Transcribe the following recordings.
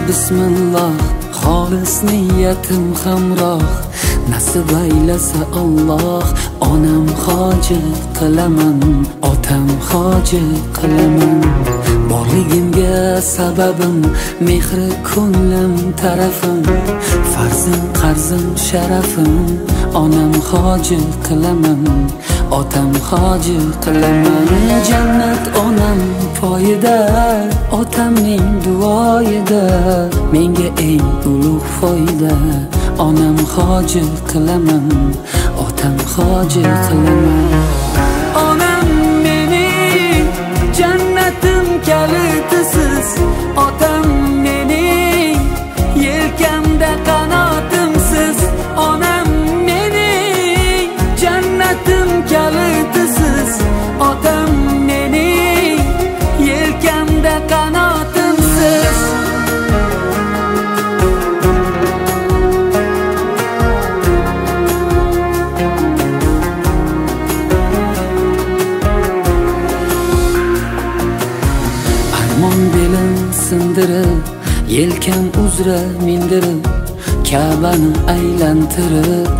Bismillah, xolis niyatim hamroh. Nasib aylasa Alloh, onam hoji qilaman, otam hoji qilaman. Borligimga sababim, mehri ko'nglim tarafim, farzim qarzim sharafim. Onam hoji qilaman, otam hoji qilaman. Jannat onam poyida, otamning duoyida, menga eng ulug' foyda. Onam hoji qilaman, otam hoji qilaman. Onam mening jannatim kalitisiz, otam mening yelkamda qanotimsiz. Onam mening jannatim kalitisiz, otam mening yelkamda qanotimsiz. Armon belim sindirib, yelkam uzra mindirib, Ka'bani aylantirib,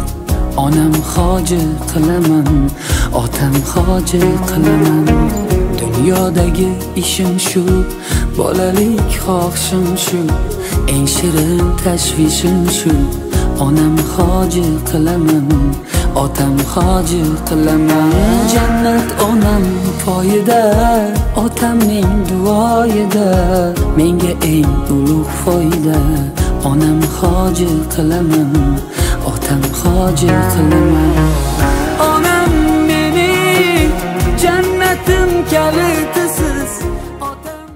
onam hoji qilaman, otam hoji qilaman. Dunyodagi ishim shu, bolalik xohishim shu, eng shirin tashvishim shu. Onam hoji qilaman, otam hoji qilaman. Jannat onam poyida, otamning duoyida, menga eng ulug' foyda. Onam hoji qilaman, otam hoji qilaman. Onam mening jannatim kalitisiz, otam.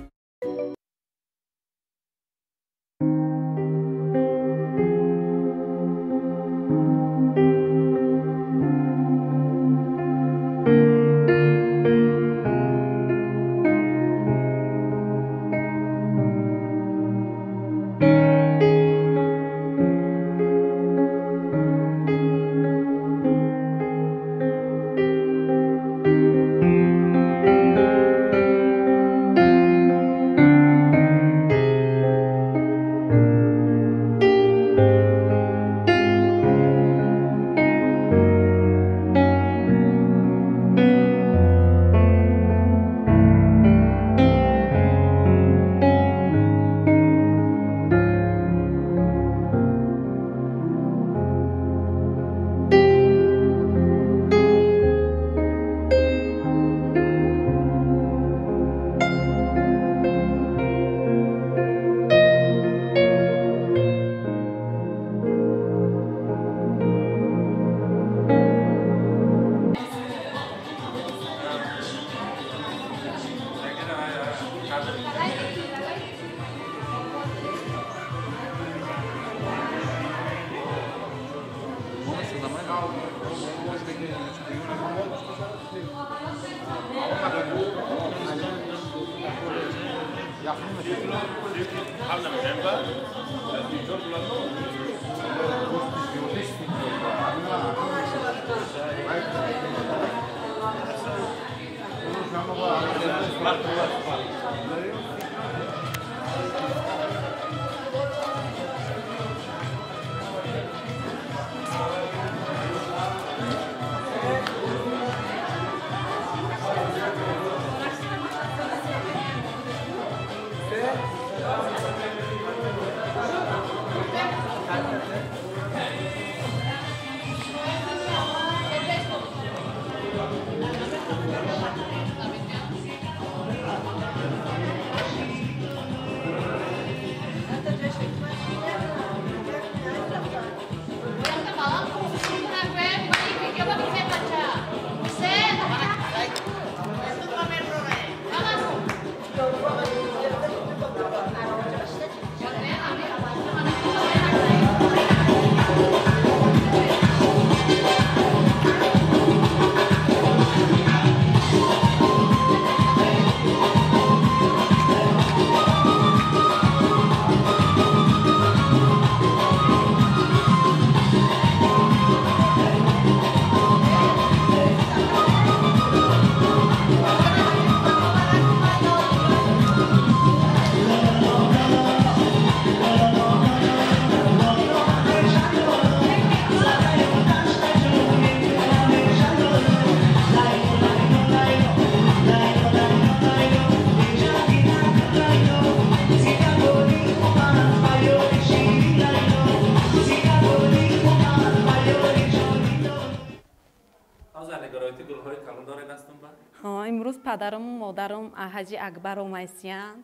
Нигароити гулҳои калон доред дастон ба? Ҳа, имрӯз падарам ва модарам Ҳаҷи Акбар омайсиянд.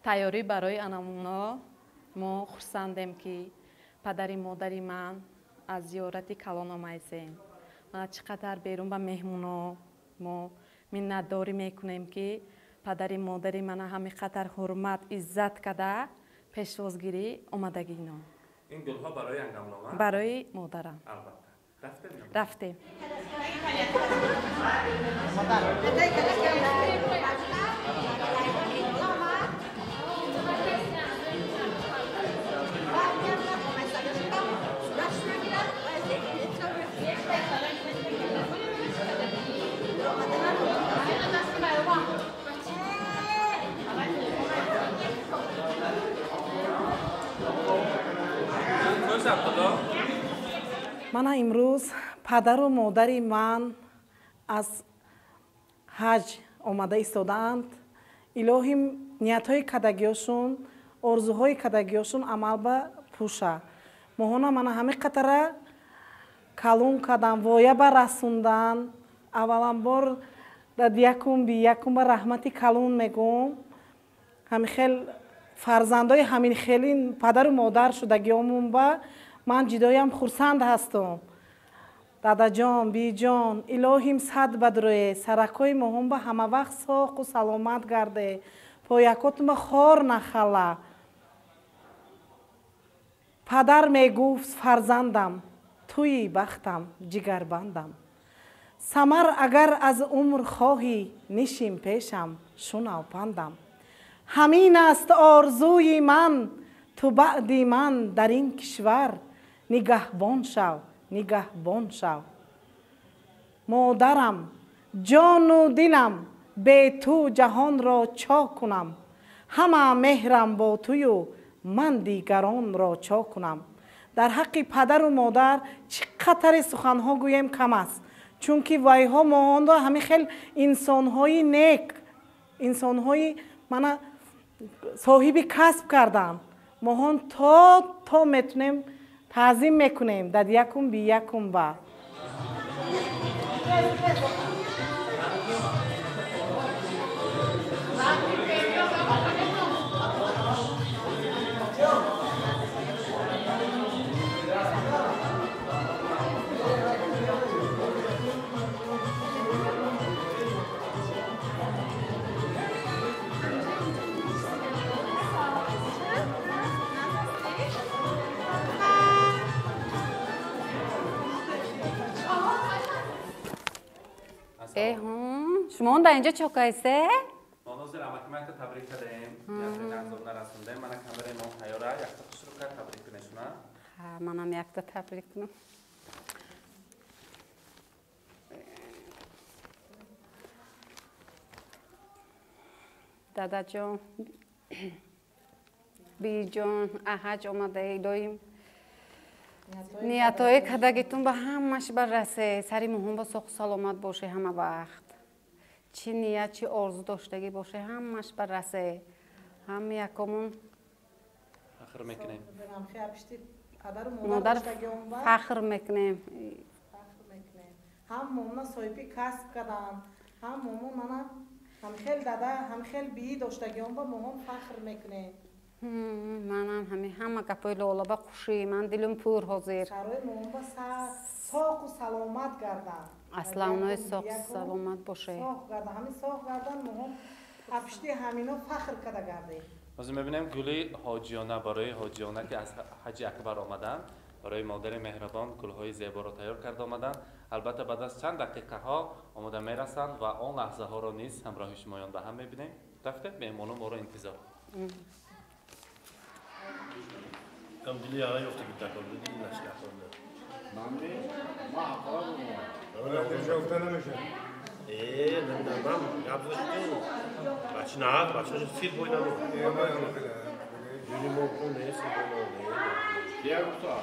Тайёрӣ барои анамуно мо хурсандем, ки падари модари ман аз зиёрати калон омайсем. Мана чӣ қадар берун ба меҳмоно мо миннатдорӣ мекунем, ки падари модари мана ҳамин қадар ҳурмат, иззат када пешвозгирӣ омадагино. Ин гулҳо барои ангамлома? Барои модарам. Албатта. Рафтем? Рафтем. Мана имрӯз падару модари ман аз ҳаҷ омада истодаанд. Илоҳим ниятҳои кадагиёшон, орзуҳои кадагиёшон амал ба пӯша. Моҳона мана ҳамин қатара калон кадан, воя ба расондан. Авваланбор дар якум би якум ба раҳмати калон мегӯм. Ҳамин хел фарзандои ҳамин хели падару модар шудагиёмон ба ман ҷидоям хурсанд ҳастам. Дадаҷон, биҷон, илоҳим сад бадрӯе, саракҳои моҳон ба ҳама вақт соқу саломат гарде, поякотум ба хор нахала. Падар мегуфт: фарзандам, туи бахтам, ҷигарбандам. Самар агар аз умр хоҳӣ, нишин пешам, шунав пандам. Ҳамин аст орзуи ман, ту баъди ман дар ин кишвар нигаҳбон шав, нигаҳбон шав. Модарам, ҷону дилам, бе ту ҷаҳонро чо кунам. Ҳама меҳрам бо тую, ман дигаронро чо кунам. Дар ҳаққи падару модар чӣ қатаре суханҳо гӯем кам аст, чунки вайҳо моҳонро ҳамин хел инсонҳои нек, инсонҳои мана соҳиби касб карданд. Моҳон то метунем таъзим мекунем дар якум би якум ба. Шумо дар инҷо чо кайсе? Мо ҳозир амакимакта табрик кардем, якта анзоб нарасондем. Мана камераи мо ҳайёра, якта хушрӯ кард, табрик кунешуна. Ҳа, манам якта табрик кунам. Дадаҷон, биҷон, аҳаҷ омадаи илоҳим. Ниятҳои кадагитун ба ҳамаш баррасе, сари муҳум ба соқу саломат боше ҳама вақт. Чӣ ният, чӣ орзу доштагӣ боше, ҳамаш баррасе. Ҳам якомун фахр мекунем. Модар фахр мекунем. Ҳам момона соҳиби касб кардам, ҳам момон мана ҳам хел дада, ҳам хел бии доштагиён ба моҳон фахр мекунем. Манам ҳами ҳама гапои лолаба хушӣ, ман дилум пур ҳозир. Сарои моҳон ба соқу саломат гарданд. Аславнои соқ саломат боше. Соқ гардан, ҳамин соқ гардан моҳон апишти ҳамино фахр када гардем. Ҳозир мебинем гули ҳоҷиёна барои ҳоҷиёна, ки аз Ҳаҷи Акбар омаданд, барои модари меҳрабон гулҳои зеборо тайёр карда омаданд. Албатта баъд аз чанд дақиқаҳо омода мерасанд ва он лаҳзаҳоро низ ҳамроҳи шумоён ба ҳам мебинем. Рафтем, меҳмонон моро интизор. Там дили яра ёфта гит такор буди нашка хонда. Ман ма ҳақора будам. Дилша намеша. Намедонам, гап зашти. Бачи на, бача сир бой надо. Дили мо ку не сир бой надо. Я гуфта.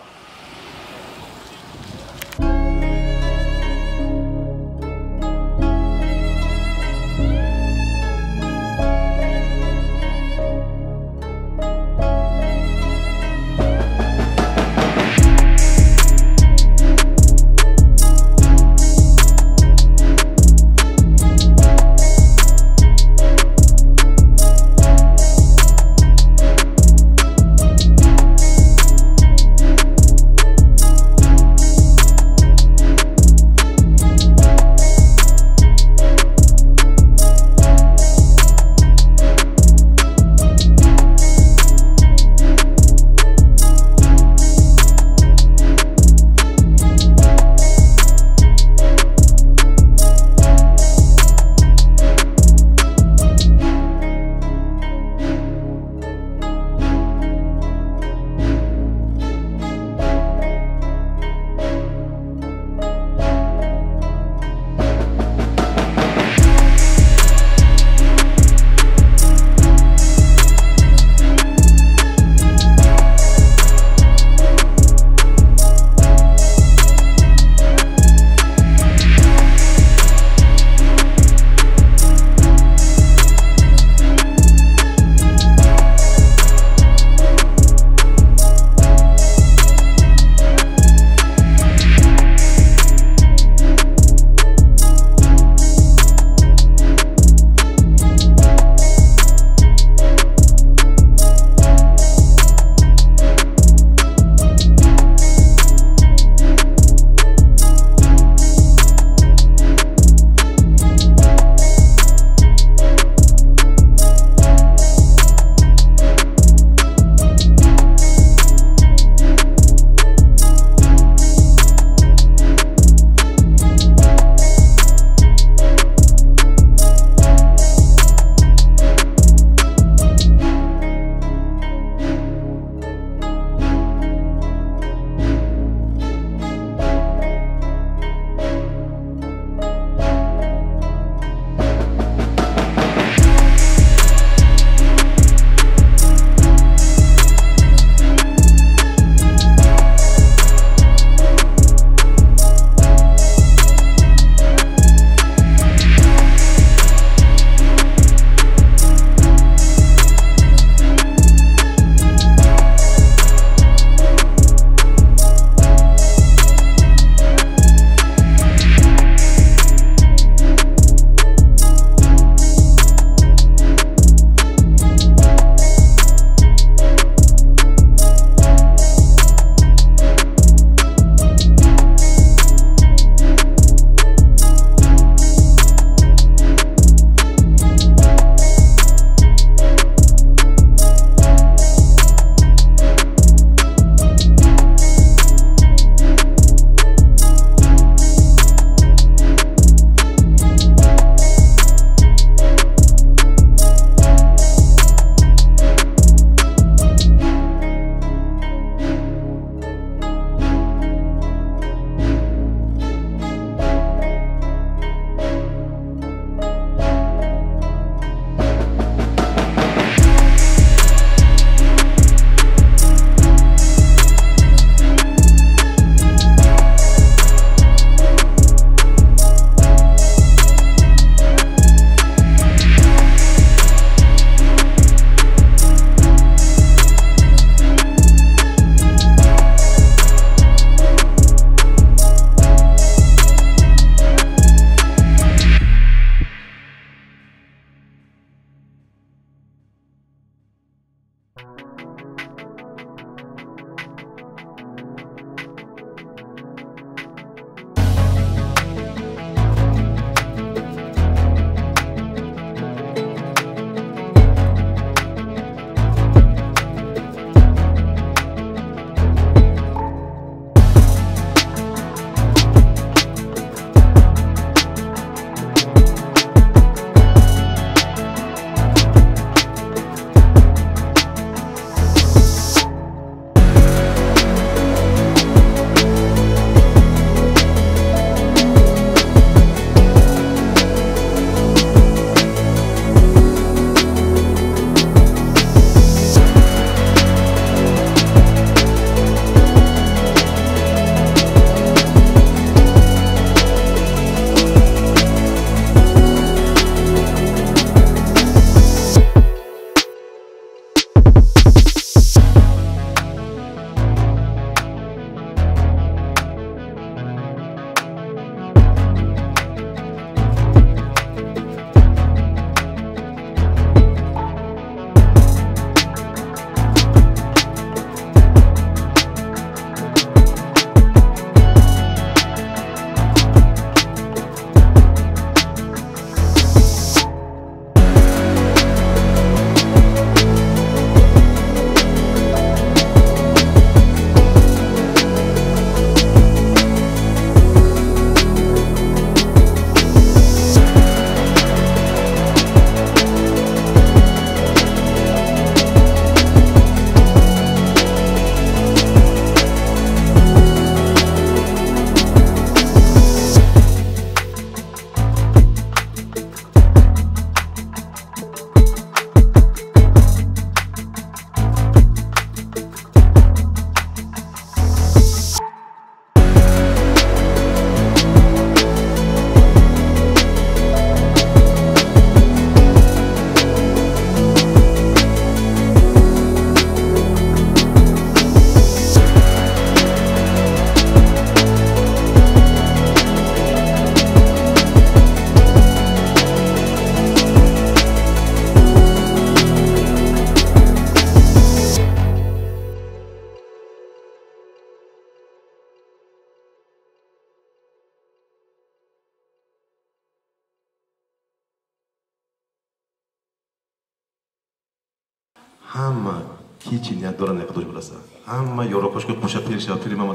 Ҳама ки чӣ ният доранд, якдош бираса. Ҳама ёрокошка қӯша пир шав, пири мама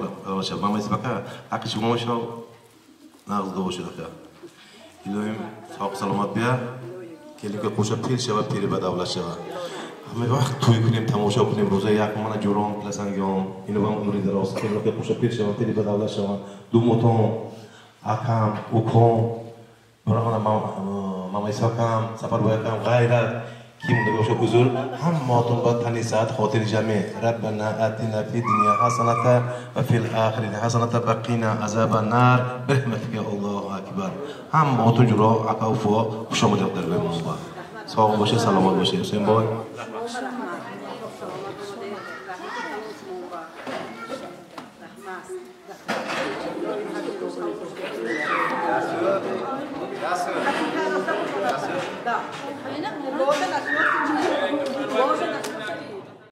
шав, мама исбака, ҳаққи шумо шав, нағз бошад ака. Илоҳим соғ саломат бия, келинка қӯша пир шава, пири бадавлат шава. Ҳама вақт тӯй кунем, тамошо кунем, рӯза як мана ҷурон пиласангиён, ино вам умри дароз, келинка қӯша пир шава, пири бадавлат шава. Думотон, акам, уком, барамана мама Исҳоқам, Сафарбоякам, ғайрат, ки монда бошад узр, ҳамаатон ба тани саат хотири ҷамъ. Раббана атина фи дуня ҳасаната ва фил охирати ҳасаната ва қина азаба нар бирҳматика. Аллоҳу акбар. Ҳамаатон ҷуро ака уфо хуш омадед дар мо. Соғ бошед, саломат бошед. Ҳусейнбой.